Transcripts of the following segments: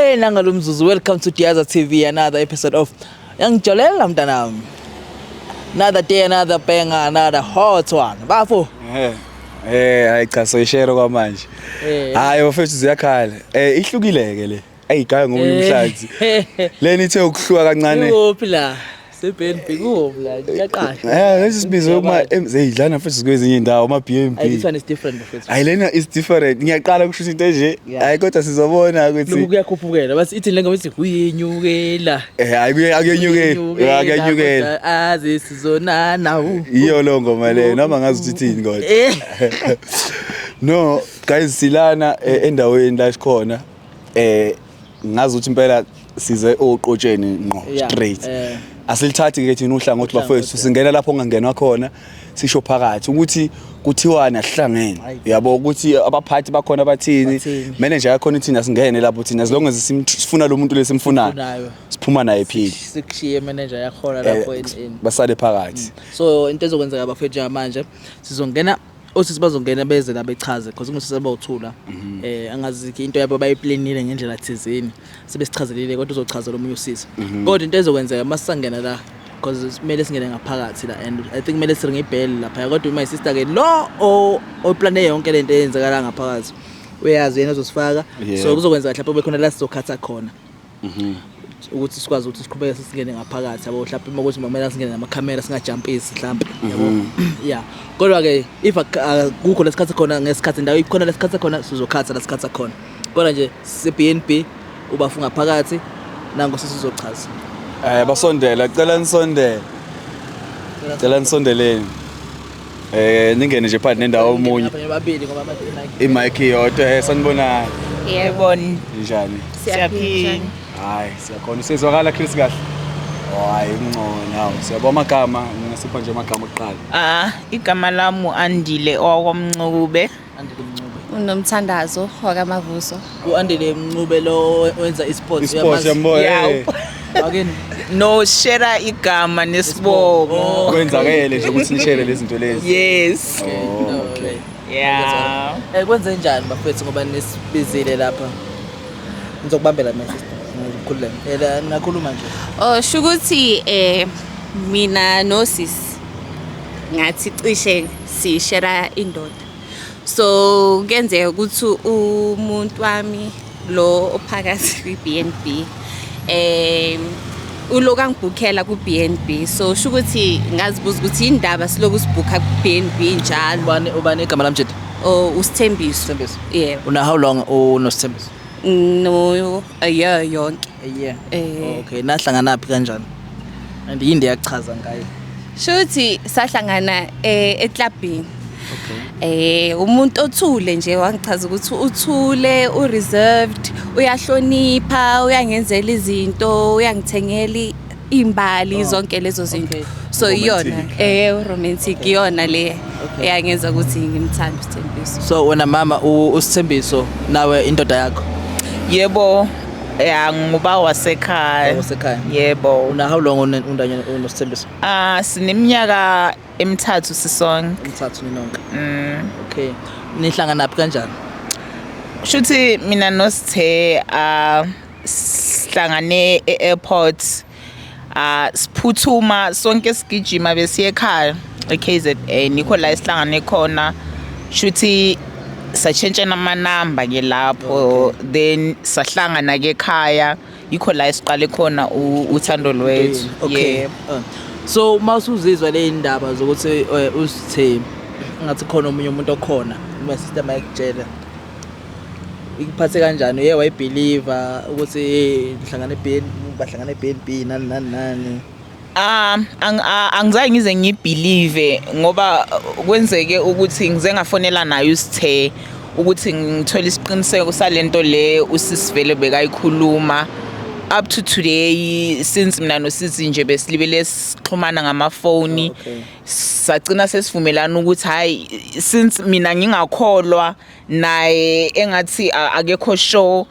Nangalo mzuzu, welcome to Diaza TV, another episode of Yangijolela mntanami. Another day, another banger, another hot one. Bafo. Hayi cha, soyishare kwamanje. Hayi bafethu, ziyakhala. Ihlukile ke le. Ayigaya ngomunye umhlathi. Leni ithe ukuhluka kancane. Ikuphi la? Se-BNB kuphi la? Kuyaqasha. Lesi sibizo kuma zeyidlana futhi kwezinye indawo ama Ayi, this BNB. one is different, bafethu. Hayi, lena is different. Ngiyaqala kusho into nje. Hayi, kodwa sizobona Lokhu ukuthi kuyakhuphukela. Bathi ithi le ngoma ithi kuyenyukela. Hayi, kuyenyukela. Akuyenyukela. Aze sizonana. Iyo lo ngoma le noma ngazi ukuthi ithini kodwa. No guys, silana endaweni la sikhona, ngazi ukuthi impela size oqotsheni ngqo straight. Asilithathi ke thina uhlangothi, bafowethu, singena lapho ongangenwa khona, sisho phakathi ukuthi kuthiwani, asihlangene. Yabo ukuthi abaphathi bakhona bathini, Bathini. Manager yakhona ithini, asingene lapho thina as long as sifuna lo muntu lesimfunayo, Sifunayo. siphuma naye phili. Sikushiye manager yakhona lapho in. Basale phakathi. So into ezokwenzeka, bafethu, njengamanje sizongena, osisi bazongena beze la bechaze, because kunosisi abawuthula, angazi into yabo bayiplanile ngendlela thizeni, sebesichazelile, kodwa uzochazela omunye usisi. Kodwa into ezokwenzeka masisangena la, because kumele singene ngaphakathi la and I think kumele siringe ibell lapha, kodwa my sister ke lo oplane yonke lento eyenzekala ngaphakathi uyazi yena ozosifaka. So kuzokwenzeka mhlawumbe kube khona la sizokhatha khona ukuthi sikwazi ukuthi siqhubeke sisingene ngaphakathi, yabo, mhlawumbe uma kuthi kumele singene namakhamera, singajumpisi mhlawumbe, yabo, yeah. Kodwa ke if akukho lesikhathi khona ngesikhathi indawo ikhona lesikhathi khona, sizokhatha lesikhathi khona. Kodwa nje se-BNB, ubafu ngaphakathi nango sesizochaza. Basondela, cela nisondele. Cela nisondeleni. Ningene nje phakathi nendawo omunye. Abanye babili ngoba manje imic. I-mic iyodwa. Sanibonani. Yebo. Njani? Siyaphila. Hayi, siyakhona. Usezwakala Chris kahle? Oh, hayi ngcono. Hawu, siyabona amagama, ngingasipha nje amagama okuqala. Ah, igama lami uAndile owakwamncube. Andile Mncube. Unomthandazo wakamavuso. U-Andile Mncube lo wenza i-sports? I-sports, yambona. Yeah. Akini. No share igama nesibongo. Oh. Kwenzakele nje ukuthi nishare lezi zinto lezi. Yes. Oh, okay. Yeah. Kwenze njani, bafethu, ngoba nisibizile lapha? Ngizokubambela, my sister. Ngikhululeke. La ngakhuluma nje. Oh, shukuthi mina nosisi ngathi cishe sishera indoda. So kuyenzeka ukuthi umuntu wami lo ophakathi kwi-BNB uloku angibhukhela ku-BNB, so shukuthi ngazibuza ukuthi indaba siloku sibhukha ku-BNB njalo. Ubani igama lamjida? Oh, uSithembiso. Sithembiso. Yebo. Una how long unoSithembiso? No, a year yonke. A year. Eh. Oh, okay, nahlangana phi, kanjani? And yini yakuchaza ngaye? Shuthi sahlangana eklabhini. Okay. Umuntu othule nje, wangichaza ukuthi uthule, u-reserved, uyahlonipha, uyangenzela izinto, uyangithengela imbali, zonke lezo zinto. Okay. So iyona Romantic. Romantic iyona le eyangenza ukuthi ngimthande uSithembiso. So wena mama, uSithembiso nawe indoda yakho? Yebo. Ya, nguba wasekhaya. Wasekhaya. Yebo. Una how long undanye unoSithembiso? Ah, sineminyaka emithathu sisonke. Emithathu ninonke. Okay. Nihlangana phi, kanjani? Shuthi mina noSithe sihlangane e-airport. Ah, siphuthuma sonke sigijima besiye ekhaya eKZN, ikho la esihlangane khona. Shuthi satshentshana amanamba ke lapho, then sahlangana ke ekhaya, yikho la esiqale khona uthando lwethu. Okay. Yebo. So mawusuzizwa le indaba zokuthi usithe ngathi khona omunye umuntu okhona, uma sister mayekutshela, ikuphathe kanjani? Uye wayibelieve ukuthi hey, nihlangane e-BN, bahlangane e-BNB, nani nani nani? Angizange ngize ngibelieve ngoba kwenzeke ukuthi ngize ngafonela naye uSithe ukuthi ngithole isiqiniseko salento le usisivele bekayikhuluma. Up to today, since mina nosisi nje besilibele sixhumana ngamafoni, sagcina sesivumelana ukuthi hayi, since mina ngingakholwa naye engathi akekho sure,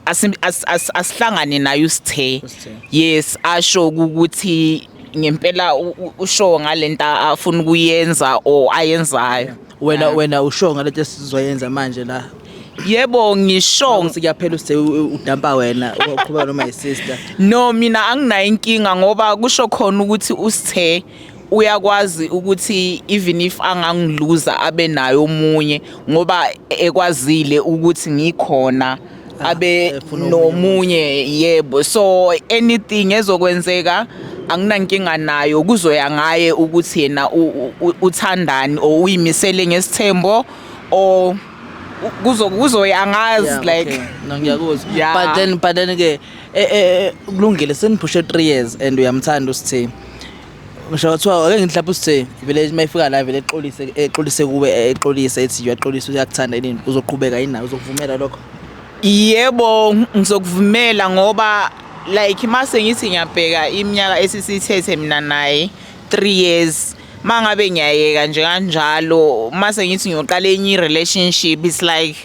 asihlangane naye uSithe. USithe. Yes, asho ukuthi ngempela usho ngalento afuna ukuyenza or ayenzayo. Wena usho ngalento esizoyenza manje la? Yebo, ngisho Ukuthi kuyaphela usithe udampa wena, uqhubeka noma sister. No, mina anginayo inkinga ngoba kusho khona ukuthi usithe uyakwazi ukuthi even if angangiluza abe naye omunye, ngoba ekwazile ukuthi ngikhona abe Efuna omunye. Nomunye, yebo. So anything ezokwenzeka anginankinga nayo, kuzoya ngaye ukuthi yena uthandani or uyimisele ngesithembo or kuzoya, angazi, like Okay. No, ngiyakuzwa. But then ke kulungile, seniphushe 3 years and uyamthanda usithe. Ngisho kuthiwa ake ngihlaphe usithe vele mayifika la vele exolise kuwe, exolise, ethi uyaxolisa, uyakuthanda yini, uzoqhubeka yini nawe, uzokuvumela lokho? Yebo, ngizokuvumela ngoba like mase ngithi ngiyabheka iminyaka esisithethe mina naye, 3 years, mangabe ngiyayeka nje kanjalo, mase ngithi ngiyoqala enye i-relationship, it's like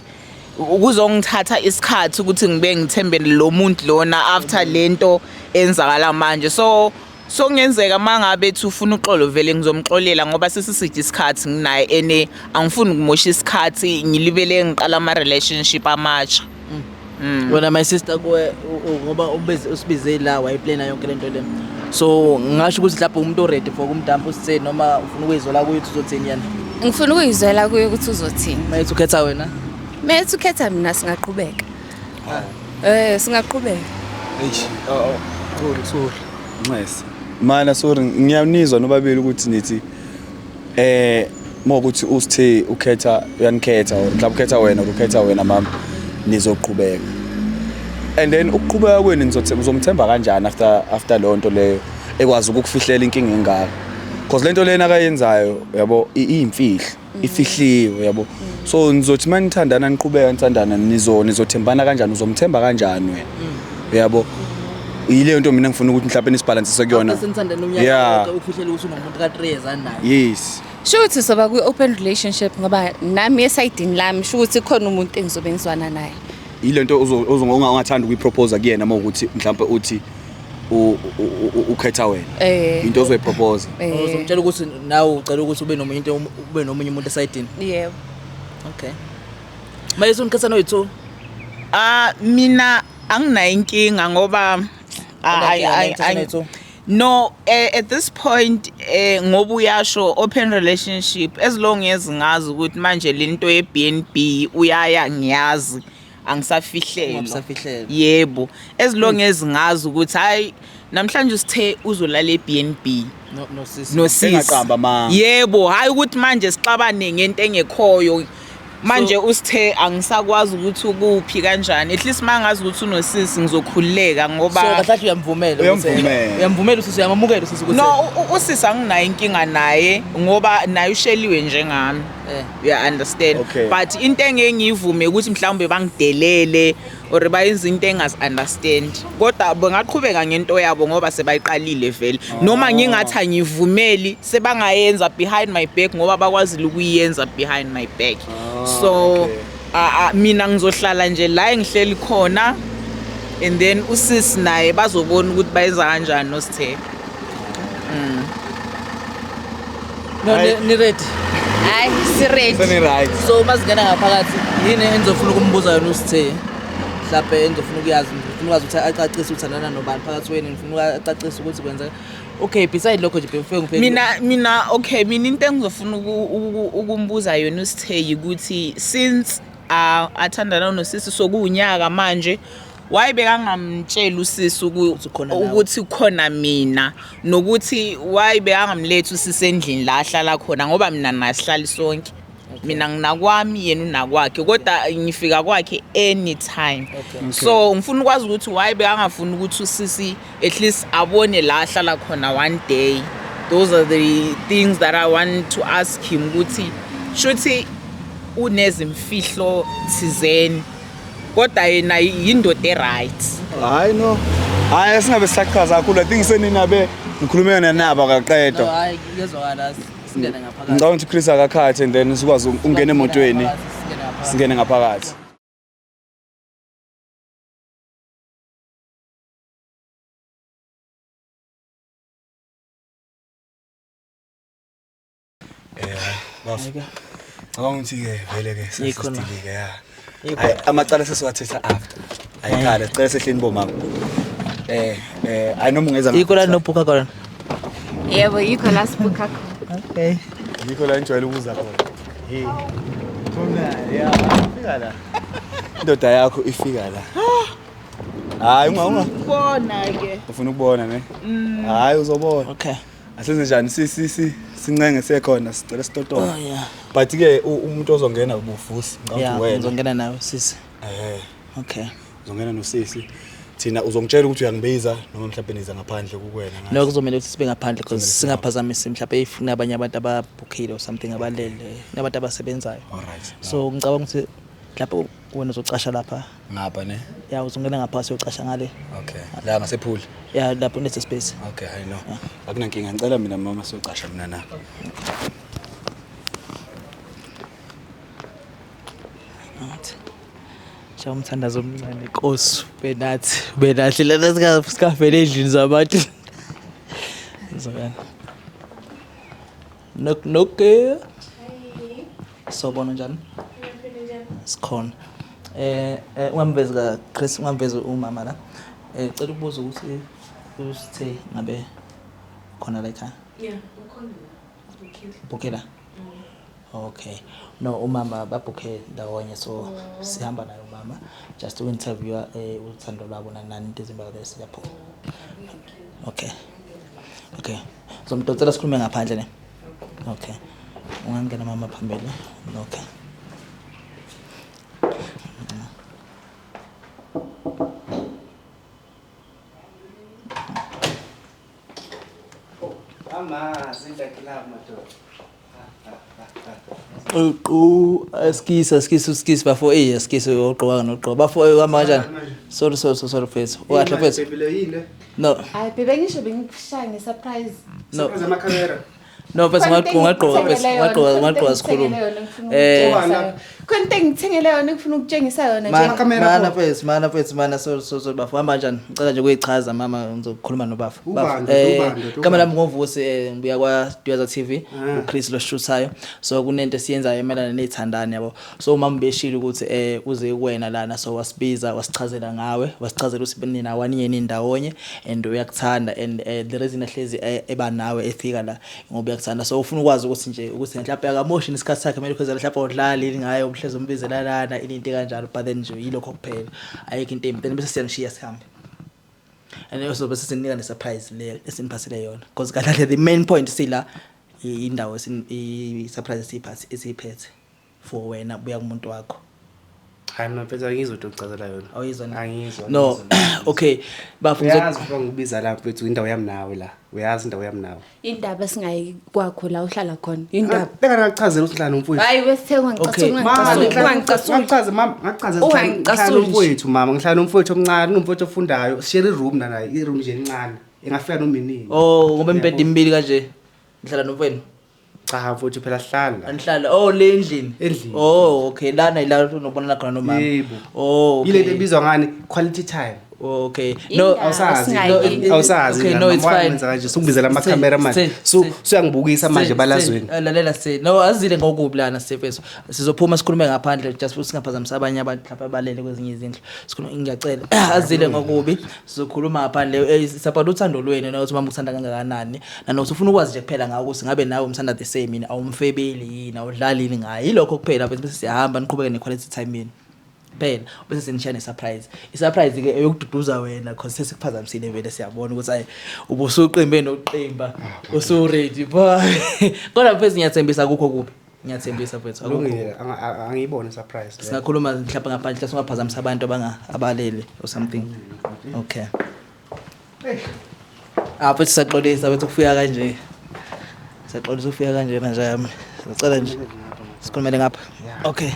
kuzongithatha isikhathi ukuthi ngibe ngithembe lo muntu lona after lento enzakala manje. So kungenzeka mangabe ethi ufuna uxolo, vele ngizomxolela ngoba sesiside isikhathi nginaye ene angifuni ukumosha isikhathi ngilibele ngiqala ama-relationship amatsha. Wena my sister, kuwe ngoba ubeze usibize la, wayiplana yonke lento le, so ngisho ukuthi mhlawumbe umuntu ready for ukumdampa usithe noma ufuna ukuyizwela kuye ukuthi uzothini yena? Ngifuna ukuyizwela kuye ukuthi uzothini. Mayethi ukhetha wena? Methi ukhetha mina, singaqhubeka. Singaqhubeka. Eish, oh. Thuli, thuli. Nxese. Mana, sorry, ngiyanizwa nobabili ukuthi nithi mawukuthi usithe ukhetha, uyanikhetha or mhlawumbe ukhetha wena or ukhetha wena mama, nizoqhubeka. And then ukuqhubeka kwenu uzomthemba kanjani after leyo nto leyo ekwazi ukukufihlela inkinga engaka? Because lento lena akayenzayo, yabo, iyimfihlo, ifihliwe, yabo. So nizothi manithandana, niqhubeka nithandana, nizothembana kanjani, uzomthemba kanjani wena? Yabo. Yileyo nto mina ngifuna ukuthi mhlawumbe nisibalansise kuyona. Senithandana umnyaka wonke, ukufihlela ukuthi unomuntu ka 3 years anaye. Yes. Sho ukuthi soba kwi-open relationship ngoba nami esayidini lami sho ukuthi khona umuntu engizobe ngizwana naye. Yile nto ungathanda ukuyipropose kuyena uma ukuthi mhlawumbe uthi ukhetha wena. Into ozoyipropose. Uzomtshela ukuthi nawe ucela ukuthi ube nomunye into, ube nomunye umuntu esayidini? Yebo. Okay. Mayesu nikhetha noyi-2? Ah, mina anginayo inkinga ngoba Awunankinga nokuthatha noyi-two? No, at this point, ngoba uyasho open relationship, as long as ngazi ukuthi manje lento ye BNB uyaya, ngiyazi, angisafihlelwa. Ungasafihlelwa. Yebo, as long as ngazi ukuthi hayi, namhlanje usithe uzolala e-BNB No, no sis. No sis. Engaqamba amanga. Yebo, hayi ukuthi manje sixabane ngento engekhoyo manje. Usithe angisakwazi ukuthi ukuphi kanjani, at least mangazi ukuthi unosisi ngizokhululeka So ngoba kahle kahle uyamvumela ukuthi- Uyamvumela. Uyamvumela usisi, uyamamukela usisi ukuthi No, usisi anginayo inkinga naye ngoba naye usheliwe njengami. You understand? Okay. But into engeke ngiyivume ukuthi mhlawumbe bangidelele or bayenze into engazi-understand, kodwa bangaqhubeka ngento yabo ngoba sebayiqalile vele. Noma ngingathi angivumeli, sebangayenza behind my back ngoba bakwazile ukuyenza behind my back. So mina ngizohlala nje la engihleli khona and then usisi naye bazobona ukuthi bayenza kanjani nosithe. No, ni ready? Hayi, si-ready. Seni-right. So masingena ngaphakathi, yini enizofuna ukumbuza yona usithe? Mhlawumbe enizofuna ukuyazi, ngifuna ukwazi ukuthi acacise uthandana nobani phakathi wenu, ngifuna acacise ukuthi kwenzeka. Okay, beside lokho nje, before ngifike Mina, okay, mina into engizofuna ukumbuza yona usithe ukuthi since athandana nosisi sokuwunyaka manje, why bekangamtsheli usisi Ukuthi ukhona nawe? Ukuthi khona mina, nokuthi why bekangamlethi usisi endlini la ahlala khona, ngoba mina naye sihlali sonke. Mina nginakwami, yena unakwakhe, kodwa ngifika kwakhe anytime. So ngifuna ukwazi ukuthi why bekangafuni ukuthi usisi at least abone la ahlala khona one day. Those are the things that I want to ask him, ukuthi shuthi unezimfihlo thizeni, kodwa yena yindoda e-right. Hayi no, hayi, singabe sisachaza kakhulu. I think seninabe ngikhulume nabo No, akaqedwa. hayi, kuyezwakala, singene ngaphakathi. Ngicabanga ukuthi Chris akakhathe and then sikwazi ukungena emotweni. Singene ngaphakathi. Singene ngaphakathi. Cabanga ukuthi-ke vele-ke Yikho na. sesidilike ya. Yikho. Hayi, amacala sesiwathetha after. Ayikhala, sicela sehleni bomama. Hayi noma ungeza Yikho la nobhuka khona. Yebo, yikho la sibhukha khona. Okay. Yikho la ngijwayele ukuza khona. Hey. Khona ya, fika la. Indoda yakho ifika la. Hayi unga unga. Ubona ke. Ufuna ukubona ne? Hayi uzobona. Okay. Asenze njani si si si sincenge sekhona sicela sitotobe. Oh yeah. But ke umuntu ozongena ubufusi ngicabanga Yeah, ukuthi wena. ngizongena nawe sisi. Eh, Okay. uzongena nosisi. Thina uzongitshela ukuthi uyangibiza noma mhlawumbe niza ngaphandle kukwena ngazi. No kuzomela ukuthi sibe ngaphandle because singaphazamisi mhlawumbe if kunabanye abantu ababhukhile or something abalele, kunabantu abasebenzayo. Alright. So ngicabanga ukuthi lapho wena uzocasha lapha. Ngapha ne? Yeah, uzongena ngaphasi uyocasha ngale. Okay. La ngasepool. Yeah, lapho nese space. Okay, I know. Akunankinga ngicela mina mama siyocasha mina na. Ngathi. Shaya umthandazo omncane Nkosi benathi benathi lana sikavele endlini zabantu. Ngizokana. Knock knock. Sobona njani? Sikhona. Ungamvezi ka Chris, ungamvezi umama la. Cela ukubuza ukuthi usithe ngabe khona la ekhaya. Yeah, ukhona la. Bhuke la. Okay. No, umama babhukhe ndawonye so sihamba naye umama just to interview uthando lwabo nani nani into ezimba bese siyaphuma. Okay. Okay. Zomdonsela sikhulume ngaphandle ne. Okay. Ungangena mama phambili. Okay. Uqu askisa askisa askisa bafo askisa ogqoka nogqoka bafo uhamba kanjani? Sorry sorry sorry mfethu. Ukahle mfethu. No. Hayi bebe ngisho bengikushaya nge-surprise. No. Surprise amakhamera. No mfethu ungagqoka mfethu ungagqoka sikhuluma. Khona into engithengele yona engifuna ukutshengisa yona nje. Amakhamera Mana pho. mfethu mana mfethu mana sorry sorry sorry bafo hamba kanjani? Ngicela nje ukuyichaza mama ngizokhuluma nobafo. Ubani, Bafo, ubani, ubani? Igama lami ngovusi ngibuya kwa Duyaza TV uChris lo shootayo. So kunento esiyenzayo emelana nezithandani yabo. So umama beshilo ukuthi uze kuwena lana so wasibiza wasichazela ngawe wasichazela ukuthi nina waniyeni ndawonye and uyakuthanda and the reason ahlezi eba nawe efika la ngoba uyakuthanda so ufuna ukwazi ukuthi nje ukuthi mhlawumbe akamoshi isikhathi sakhe kumele khwezela mhlawumbe udlala yini ngaye umhlezi umbizela lana into kanjalo but then nje yilokho kuphela ayikho into embi then bese siyanishiya sihambe and also bese sinika ne surprise le esiniphathele yona because kahle the main point sila indawo i surprise esiyiphathe esiyiphethe for wena buya kumuntu wakho. Hayi mina mfethu angizwa into okuchazela yona. Awuyizwa na? Angizwa. No okay bafo Uyazi ukuba ngikubiza la mfethu indawo yami nawe la. Uyazi indawo yami nawe. Indaba singayi kwakho la uhlala khona. Indaba. Beka ngachazela ukuthi ngihlala nomfowethu. Hayi wesithe Okay. ungangicasuli. Ngachaza mama, ngachaza Ungangicasuli ngihlala nomfowethu mama, ngihlala nomfowethu omncane, unomfowethu ofundayo. Share room na naye, i-room nje encane. Engafika noma inini. Oh ngoba imibhede emibili kanje ngihlala nomfowenu. Cha mfowethu phela hlala. Anihlala oh le endlini. Endlini. Oh okay lana ila unobonana khona nomama. Yebo. Oh okay. Ile nto ebizwa ngani? Quality time. Okay. No Awusazi. No, Awusazi. Okay, no, it's fine. Wenza kanje sukubizela amakhamera manje. Suyangibukisa manje balazweni. Lalela se. No azile ngokubi lana sefeso. Sizophuma sikhulume ngaphandle just futhi singaphazamisa abanye abantu mhlawumbe abalele kwezinye izindlu. Sikhuluma ngiyacela. Azile ngokubi sizokhuluma ngaphandle support uthando lwenu nokuthi mama uthanda kangakanani. Nanokuthi ufuna ukwazi nje kuphela ngawe ukuthi ngabe nawe umthanda the same yini awumfebeli yini awudlali yini ngaye. Yilokho kuphela bese siyahamba niqhubeke ne quality time yenu. Phela bese sinishiya ne surprise. I surprise ke eyokududuza wena because sesikuphazamisile vele siyabona ukuthi ayi ubusuqimbe nokuqimba usu ready boy. Kodwa mfethu ngiyathembisa akukho kubi. Ngiyathembisa mfethu akukho. Kulungile, angiyibone surprise. Singakhuluma mhlawumbe ngaphandle singaphazamisa abantu abalele or something. Okay. Ah mfethu siyaxolisa mfethu ukufika kanje. Siyaxolisa ukufika kanje manje yami. Sicela nje sikhulumele ngapha. Okay.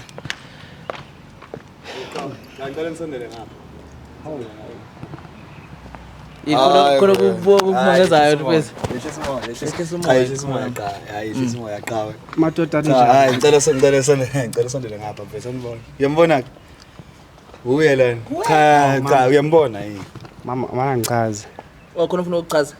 Ngicela nisondele ngapha. Khona kukumangazayo mfethu. Yehlisa umoya, Yehlisa umoya. Yehlisa umoya qha. Hayi yehlisa umoya qha. Madoda Cha, ninjani? hayi ngicela ngicela sondele, ngicela sondele ngapha mfethu angibone. Uyambona ke? Uye lana. Cha, cha uyambona yini? Mama, mama ngichaze. Oh khona ufuna ukuchaza.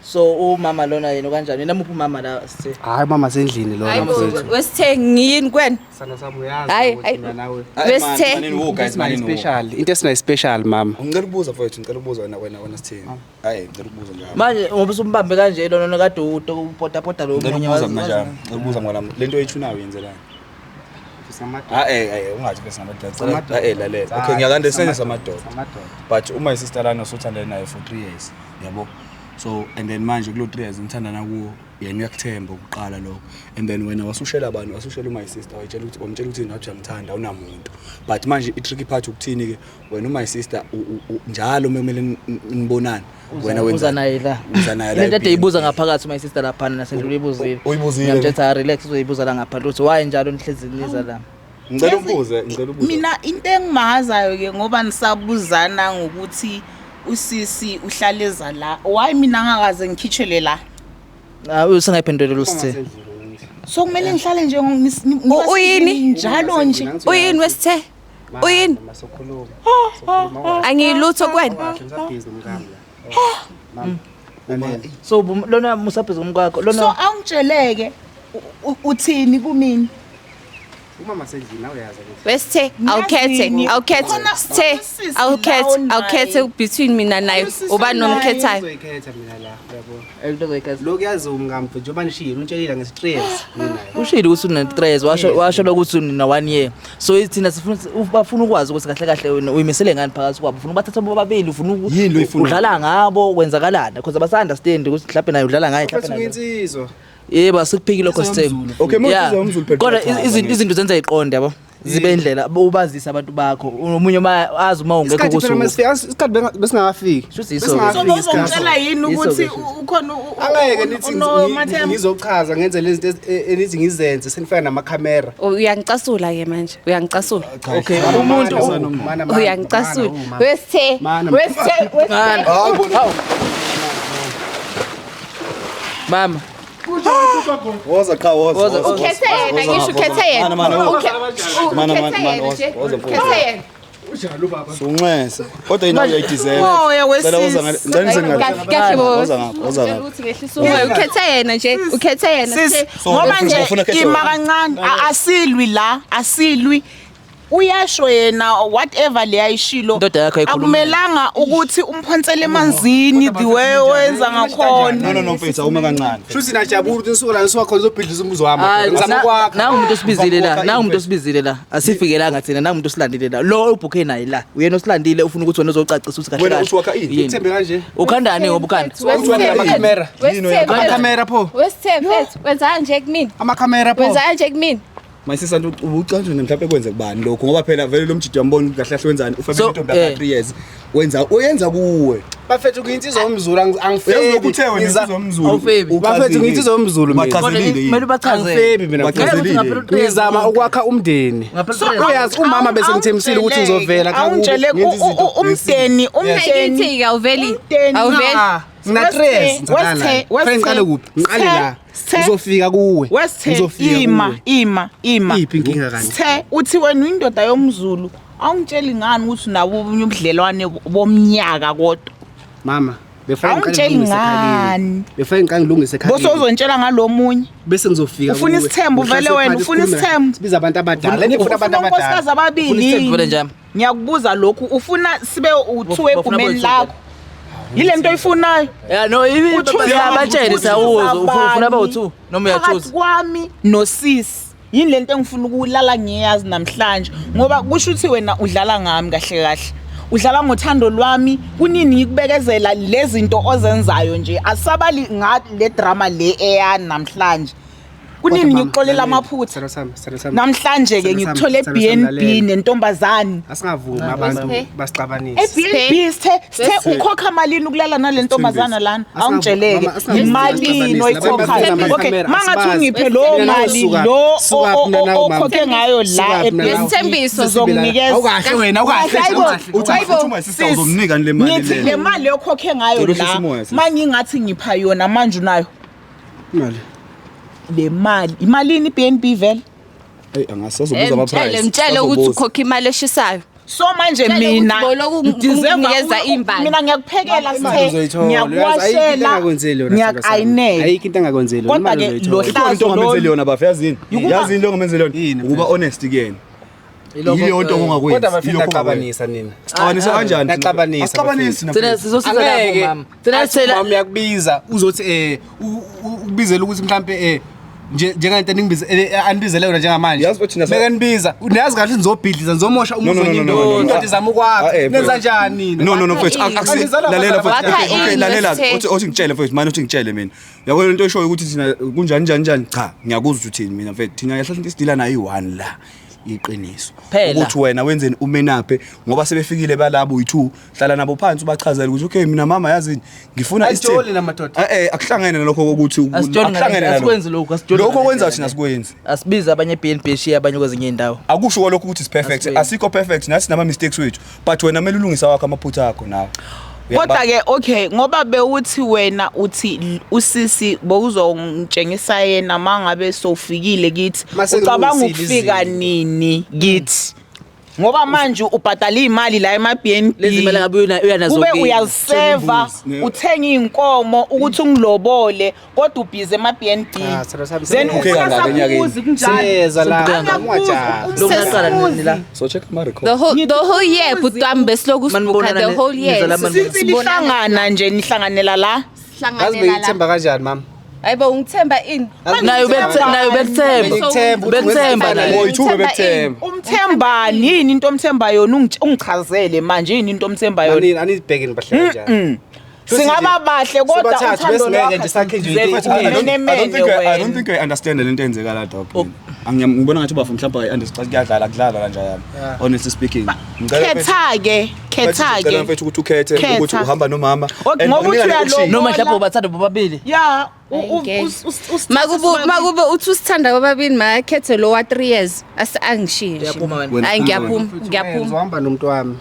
So umama lona yena kanjani? Yena muphi umama la sithe? Hayi, mama sendlini lona. Hayi bo, Mfethu. wesithe ngiyini kwena? Sana sami, uyazi Hayi, ukuthi hayi. mina nawe. Wesithe. Manini wo guys, manini wo. Special, into esinayo special, mama. Ngicela ukubuza mfowethu, ngicela ukubuza wena sithini? Hayi, ngicela ukubuza njalo. Manje ngoba usumbambe kanje lona lona kade upotapota lo Ngicela munye ukubuza mina njalo. Ngicela ukubuza mngani wami. Lento oyithunayo yenzelani? Samadoda. Ah eh ungathi bese ngamadoda. Cela lalela. Okay, ngiyaku-understand samadoda. Samadoda. But uma isister lana usuthandana naye for 3 years, yabo. So and then manje kulo 3 years nithandana kuwo, yena uyakuthemba ukuqala lokho. And then wena wasushela bani? Wasushela my sister, wayitshela ukuthi wamtshela ukuthi nathi uyamthanda, awunamuntu. But manje i-tricky part ukuthini ke wena my sister njalo kumele nibonane. Wena uza wenza naye la. Uza naye la. Lento ade ibuza ngaphakathi my sister laphana nasendlula ibuzile. Uyibuzile? Ngiyamtshela ukuthi relax, uzoyibuza la ngaphandle ukuthi why njalo nihlezi niza la. Ngicela ukubuza, ngicela ukubuza. Mina into engimangazayo ke, ngoba nisabuzana ngokuthi usisi uhlaleza la, why mina ngakaze ngikhitshelwe la? Ah, usengayiphendulela usithe. So kumele ngihlale nje Uyini? njalo nje? Uyini wesithe? Uyini? Masokhuluma. Angiyilutho kwena. Kahle, ngisabhizi nomkami la. Mama. Lalela. So lona musabhiza umkwakho So lona. awungitsheleke uthini kumina? Umama sendlini, nawe uyazi ukuthi. Wesithe, awukhethe, Ngiyazini. awukhethe. Khona Sithe, usisi awukhethe, la onaye. awukhethe between mina naye. Usisi Ubani naye. nomkhethayo? Uzoyikhetha mina la, uyabo. Into ozoyikhetha. Lokhu yazi umkami mfethu, njengoba nishilo, untshelile ngesi-stress mina naye. Ushilo ukuthi une 3 years, washo lokuthi una 1 year. So thina sifuna bafuna ukwazi ukuthi kahle kahle wena uyimisele ngani phakathi kwabo. Ufuna ubathatha bobabili, ufuna Yini lo oyifunayo? udlala ngabo, kwenzakalani? Because abasa understand ukuthi mhlawumbe naye udlala ngaye Mfethu, mhlawumbe naye. ngiyinsizwa. Yebo, asikuphiki lokho sithembu. Okay, uma uyinsizwa yomZulu phela Kodwa uyachaza, izinto ngithi. izinto zenza iqonde yabo. Zibe indlela ubazise abantu bakho. Omunye uma azi uma ungekho Isikhathi phela kusuku. masifika, isikhathi besingakafiki. Shuthi yiso-ke. So Besingakafiki isikhathi. uzongitshela yini Yiso-ke ukuthi shuthi. ukhona Angeke nithi unomathemba? ngizochaza ngenze lezi zinto enithi ngizenze senifika namakhamera. Uyangicasula ke manje. Uyangicasula. Okay, Umuntu Uyangicasula. Wesithe. Mana. Wesithe, wesithe. Mama, Woza qha woza. Woza. woza. Ukhethe yena, ngisho ukhethe yena. Mana, mana, woza. Mana, Ukhethe mana, mana, yena woza, nje. woza, mfowethu. Ukhethe yena. Sunxese. Kodwa yena uyayideserve. Moya Cela woza ngale. wesisi. Ngicela nize ngale. Kahle kahle bo. Woza ngapha, woza ngapha. Ukuthi ngehlisa umoya. Ukhethe yena nje. Ukhethe yena. Sis, Sithe. So, ngoba nje ufuna khethe ima wena. kancane, asilwi la, asilwi. Uyasho yena whatever le ayishilo. Indoda yakho ayikhulumi. Akumelanga ukuthi umphonsele emanzini the way wenza ngakhona. No no no mfethu, awume kancane. Shuthi najabula ukuthi nisuka la nisuka khona uzobhidliza umuzi wami. Hayi, Ngizama ukwakha. nangu umuntu osibizile la, Ukwakha nangu umuntu into. osibizile la. Asifikelanga thina, nangu umuntu osilandile la. Lo ubhukhe naye la. Uyena osilandile ufuna ukuthi wena uzocacisa ukuthi kahle Wena kahle. uthi wakha ini? Yini? Thembe kanje. Ukhandani ngoba ukhanda? Uthi wena amakhamera. Amakhamera pho. Wesithe mfethu, wenza kanje kumina. Amakhamera pho. Wenza kanje kumina. My sister, ubucanje mhlawumbe kwenze kubani lokho ngoba phela vele lo mjidi uyambona ukuthi kahle kahle wenzani ufebe So, intombi yakho 3 years wenza uyenza kuwe. Bafethu, kuyinsizwa yomZulu, angifebi. Uyazi lokhu uthe wena insizwa yomZulu. Awufebi. Bafethu, ngiyinsizwa yomZulu mina. Bachazelile yini? Kumele ubachazele. Angifebi mina. Bachazelile. Ngizama ukwakha umndeni. Ngaphela Uyazi umama bese ngithembisile ukuthi ngizovela kha kubo. Awungitshele Ngenza izinto umndeni, umndeni. Ngithi awuveli. Umndeni. Awuveli. Ngina stress. Ngicela ngiqale kuphi? Ngiqale la. Ngizofika kuwe. Wesithe Ngizofika ima kuwe. ima ima. Iphi inkinga kanje? Sithe uthi wena uyindoda yomZulu, awungitsheli ngani ukuthi unabo obunye ubudlelwane bomnyaka kodwa? Mama, before ngiqale Awungitsheli ngilungise ekhaya. ngani? Before ngiqale ngilungise ekhaya. Bose uzontshela ngalomunye. Bese ngizofika Ufuna kuwe. isithembu vele Ngihlase wena, phansi, ufuna sikhulume. isithembu? Sibiza abantu abadala. Nifuna abantu Ufuna unkosikazi abadala. ababili. Ufuna isithembu vele nje? Ngiyakubuza lokhu, ufuna sibe u-two Bafuna egumeni boyi-two lakho? Yile nto oyifunayo? Yeah, no, abatshele siyawuzwa. Ufuna abawu-2 noma Phakathi uyachoose. kwami nosisi. Yini lento engifuna ukulala ngiyazi namhlanje ngoba kusho ukuthi wena udlala ngami kahle kahle. Udlala ngothando lwami, kunini ngikubekezela lezi zinto ozenzayo nje. Asabali nga le drama le eya namhlanje. Kunini Kodwa mama, ngikuxolela lalela. amaphutha. Sithando sami, sithando sami. Namhlanje ke Sithando sami, ngikuthole sithando sami, B&B lalela. nentombazane. Asingavumi abantu Wesithe. basixabanise. E-B&B sithe ukhokha malini ukulala nale ntombazana lana? Awungitsheleke imalini oyikhokhayo? Okay, mangathi ungiphe lo mali lo okhokhe ngayo la e-B&B, Wesithembiso. sizonginikeza. Awukahle wena, awukahle. Hayibo, awukahle. Uthi hayibo, uthi my sister sis, uzomnika le mali ngithi le. le mali okhokhe ngayo Cela uhlise la, umoya, sis. mangingathi ngipha yona manje unayo Imali. le mali, imalini i-B&B vele? Hey, angasazobuza ama Mtshele, price. mtshele ukuthi ukhokha imali eshisayo. So manje Tshela ukuthi mina boloku ngideserve unginikeza imbali. Mina ngiyakuphekela Imali Sithe, uzoyithola, uyazi, ayikho into ngiyakuwashela, engakwenzeli yona, sithandwa sami. ngiyaku-ayinela. Ayikho into engakwenzeli yona, Kodwa imali ke uzoyithola. lo Ikhona into hlazo ongamenzeli lolu yona bafo, yazini? Yazini into ongamenzeli yona? Yini, Ukuba mfethu? honest kuyena. Yilokho- Yileyo nto ongakwenzi. Kodwa bafethu Yilokho ongakwenzi. naxabanisa nina. Sixabanisa kanjani? Naxabanisa, Asixabanisi Thina mfethu. sizosiza lapho Angeke. mama. Thina Athi sithela umama uyakubiza uzothi ukubizela ukuthi mhlambe nje njengento eningibize anibizele yona njengamanje. Yazi ukuthi Mekanibiza, niyazi kahle nizobhidliza nizomosha No, no, umuzi no, no, wenye no, no, no. indoda izama ukwakha. Ah, eh, Nenza njani nina? No no no mfethu Wakha akusi ini. lalela mfethu. Wakha Okay, okay ini, lalela Sithe. othi ngitshele mfethu manje othi ngitshele mina. Yabona into eshoyo ukuthi thina kunjani njani njani cha ngiyakuzwa ukuthi uthini mina mfethu thina kahle into esidila nayo i1 la iqiniso. Phela. Ukuthi wena wenzeni umenaphe ngoba sebefikile balabo uyi2 hlala nabo phansi ubachazele ukuthi okay mina mama yazini ngifuna Asijoli isithembu. namadoda. Eh eh akuhlangene nalokho ukuthi Asijoli akuhlangene ngale- asikwenzi lokhu, asijoli Lokho ngale kwenza ndlela thina le. sikwenzi. Asibize abanye e-BNB shiye abanye kwezinye iy'ndawo. Akusho kwalokho ukuthi is perfect. Asikwenzi. Asikho perfect nathi nama mistakes wethu but wena kumele ulungise wakho amaphutha akho nawe. Kodwa ke okay ngoba bewuthi wena uthi usisi bowuzongitshengisa yena mangabe sowufikile kithi Mase ucabanga ngilungisile ukufika izinto. nini kithi ngoba manje ubhadala imali la ema BNB Lezi mali ngabe uyanazo kube kini. uyaziseva Ne- uthenga inkomo ukuthi ungilobole kodwa ubhize ema BNB Ah, sithandwa sami, then siyeza. Okay, ufuna kangaka enyakeni? sakubuzi kunjalo Siyeza la. Angakubuzi, Ungajahi. Lokhu naqala nini la? So check ama record. The whole year bhuti wami besiloku sibhukha Manibonana the whole year. nizala mani- Since nihlangana nje nihlanganela la Yazi Sihlanganela la. bengikuthemba kanjani mama? Hayibo ungithemba ini? Naye naye ubekuthemba. Bengikuthemba ukuthi Ubekuthemba wenza naye. Oh, ithuba bekuthemba. Umthembani yini into omthemba yona ungichazele manje yini into omthemba yona Anizibheke nibahle kanjani. Singaba bahle kodwa Sibathathu, uthando besingeke nje sakhe nje into lwakho I don't think I don't think I understand lento eyenzeka la dog. Ngibona ngathi ubafo mhlawumbe I understand kuyadlala kudlalwa kanjayami. Honestly speaking. Ngicela mfethu- khetha ke khetha Ngicela ke mfethu ukuthi ukhethe Khetha. ukuthi uhamba nomama. Okay, And ngoba uthi nginika uyalobola. ne-option. Noma mhlawumbe ubathanda bobabili. Ya Ayingeke. Makube uthi usithanda bobabili makakhethe lo wa 3 years ase angishiye nje. Uyaphuma wena. Wena Hayi uphuma ngiyaphuma, ngiyaphuma. Ngizohamba nomuntu wami.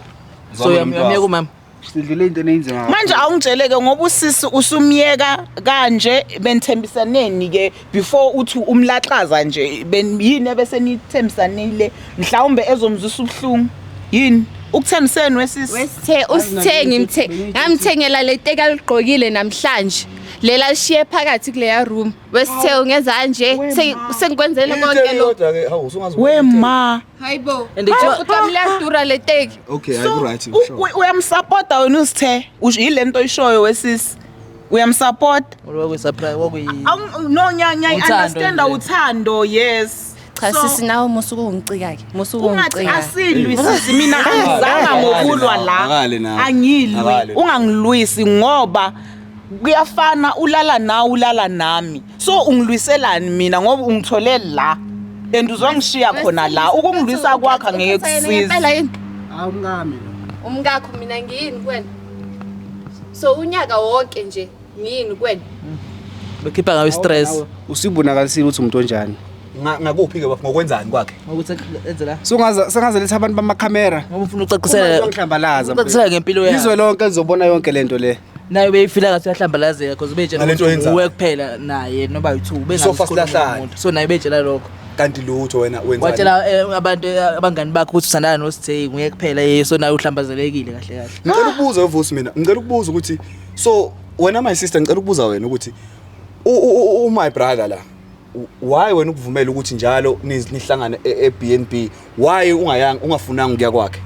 So uyamyeka umama. Sidlule into enenzima. Manje awungitsheleke ngoba usisi usumyeka kanje benithembisaneni ke before uthi umlaxaza nje yini ebese nithembisanile mhlawumbe ezomzwisa ubuhlungu yini ukuthembiseni wesisi Wesithe usithe ngimthe ngamthengela le teki aligqokile namhlanje. Lela lishiye phakathi kuleya room. Wesithe ungenza kanje sengikwenzele konke lo. Kodwa ke hawu usungazi. Wema. Hayibo. And kuthiwa- Bhuti wami liyadura le teki. Okay, So, ayi right. Sure. uyamsupporta wena usithe usho yile nto oyishoyo wesisi uyamsupport Wakuyi-surprise, wakuyi No nya Uthando understand nje. uthando yes. Cha So, sisi nawe musuke ungicika ke. Musuke ungathi ungicika. asilwi sisi mina angizanga ngokulwa la Akale nawe. angilwi Akale. ungangilwisi ngoba kuyafana ulala nawe ulala nami so ungilwiselani mina ngoba ungithole la and uzongishiya khona la ukungilwisa kwakho angeke kusize Ngempela yini? Awumkami lo. Umkakho mina ngiyini kuwena? So unyaka wonke nje ngiyini kuwena? Bekhipha ngayo i-stress. Usibonakalisile ukuthi umuntu onjani. Ngakuphi ke bafo ngokwenzani kwakhe? Ngokuthi enze la. Sungaza sengaze abantu bamakhamera. Ngoba ufuna ucacisela. Ungihlambalaza. Ucacisela ngempilo yakhe. Izwe lonke lizobona yonke lento le. Naye ubeyifila ngathi uyahlambalazeka because ubeyitshela Ngale nto ukuthi oyenzayo. uwe kuphela naye noba yi-two So fast lahlane. So naye ubeyitshela lokho. Kanti lutho wena wenzani? Watshela abantu abangani bakhe ukuthi uthandana noSithe nguye kuphela yeye so naye uhlambazelekile kahle kahle. Ngicela ukubuza uVusi mina. Ngicela ukubuza ukuthi so wena my sister ngicela ukubuza wena ukuthi my brother la why wena ukuvumela ukuthi njalo nihlangane e-BNB why ungayanga ungafunanga ukuya kwakhe?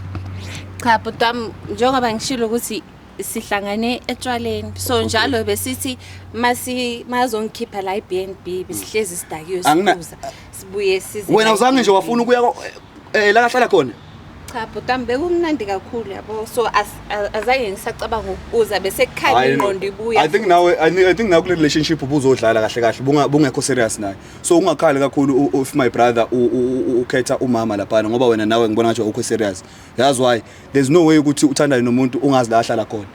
Cha bhuti wami njengoba ngishilo ukuthi sihlangane etshwaleni so njalo besithi masi mazongikhipha la i-BNB besihlezi sidakiwe siphuza sibuye size Wena la uzange nje e-B&B. wafuna ukuya la kahlala khona? Cha bhuti wami bekumnandi kakhulu yabo so azange ngisacabanga ukubuza bese kukhanya ingqondo ibuya I think nawe I think nawe kule relationship ubuzodlala kahle kahle bungekho serious naye. So ungakhali kakhulu if my brother ukhetha umama laphana ngoba wena nawe ngibona ngathi awukho serious. That's why there's no way ukuthi uthandane nomuntu ungazi la ahlala khona.